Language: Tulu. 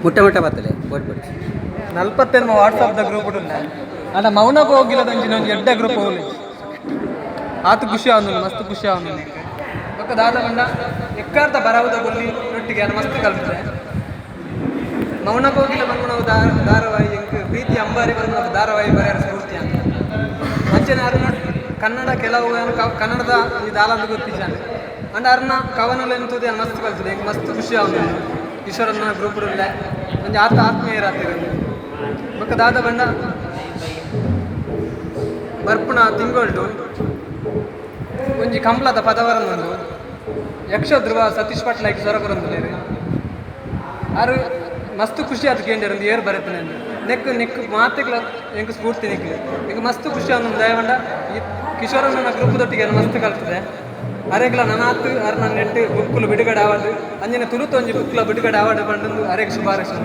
ಮುಟ್ಟ ಮುಟ್ಟ ಬತ್ತಲೆ ಬೋಟ್ ಬೋಟ್. 49 ವಾಟ್ಸಪ್ ದ ಗ್ರೂಪ್ ಉಂಡ. ಅಂಡ ಮೌನ ಕೋಗಿಲದಂಚಿನ ಒಂಜಿ ಎಡ್ಡೆ ಗ್ರೂಪ್ ಹೋಗ್ಲಿ. ಆತು ಖುಷಿ ಆವೊಂದುಂಡು, ಮಸ್ತ್ ಖುಷಿ ಆವೊಂದುಂಡು. ಬೊಕ್ಕ ದಾದ ಪಂಡ, ಎಕ್ಕಾರ್ದ ಬರವುದ ಗೊಲ್ಲಿ ಒಟ್ಟಿಗೆ ಯಾನ್ ಮಸ್ತ್ ಕಲ್ಪುದೆ. ಮೌನ ಕೋಗಿಲ ಪನ್ಪುನವು ಧಾರಾವಾಹಿ ಎಂಕ್ ಪ್ರೀತಿ ಅಂಬಾರಿ ಪನ್ಪುನ ಧಾರಾವಾಹಿ ಬರೆಯರ ಸ್ಫೂರ್ತಿ ಆಂಡ್. ಅಂಚನೆ ಅರ್ನ ಕನ್ನಡ ಕೆಲವು ಯಾನ್ ಕನ್ನಡದ ಒಂಜಿ ದಾಲ ಗೊತ್ತಿಜ್ಜಾಂಡ್. ಅಂಡ ಅರ್ನ ಕವನಲೆನ್ ತೂದು ಯಾನ್ ಮಸ್ತ್ ಕಲ್ತುದೆ. ಎಂಕ್ ಮಸ್ತ್ ಖುಷಿ ಆವೊಂದುಂಡು. ಕಿಶೋರನ್ನ ಗ್ರೂಪ್ ಉಲ್ಲೆ, ಒಂಜಿ ಆತ ಆತ್ಮೀಯರಾತೆರ್. ಬೊಕ್ಕ ದಾದ ಪಂಡ, ಬರ್ಪುನ ತಿಂಗೊಳ್ಡು ಒಂಜಿ ಕಂಬ್ಳದ ಪದವರೊಂದುಂಡು. ಯಕ್ಷ ಧ್ರುವ ಸತೀಶ್ ಪಟ್ಲ ಸ್ವರ ಕೊರೊಂದುಲ್ಲೆರ್. ಆರ್ ಮಸ್ತ್ ಖುಷಿ ಆದ್ ಕೇಂಡೆರ್, ಒಂದು ಏರ್ ಬರೆಪುನೆ. ನೆಕ್ ನೆಕ್ ಮಾತೆಕ್ಲ ಎಂಕ್ ಸ್ಫೂರ್ತಿ ನಿಕ್ಲು. ಎಂಕ್ ಮಸ್ತ್ ಖುಷಿ ಆವೊಂದುಂಡು. ದಾಯೆ ಪಂಡ, ಈ ಕಿಶೋರಣ್ಣನ ಗ್ರೂಪ್ ದೊಟ್ಟಿಗೆ ಮಸ್ತ್ ಕಲ್ತುದೆ. ಅರೆಗ್ಲ ನನಾತ್ ಅರ್ನ ನೆಟ್ ಬುಕ್ಕುಲು ಬಿಡುಗಡೆ ಆವಡ್, ಅಂಚನೆ ತುಳುತ ಒಂಜಿ ಬುಕ್ಲ ಬಿಡುಗಡೆ ಆವಡ್ ಪಂಡೊಂದು ಅರೆಗ್ ಶುಭಾಶಯ.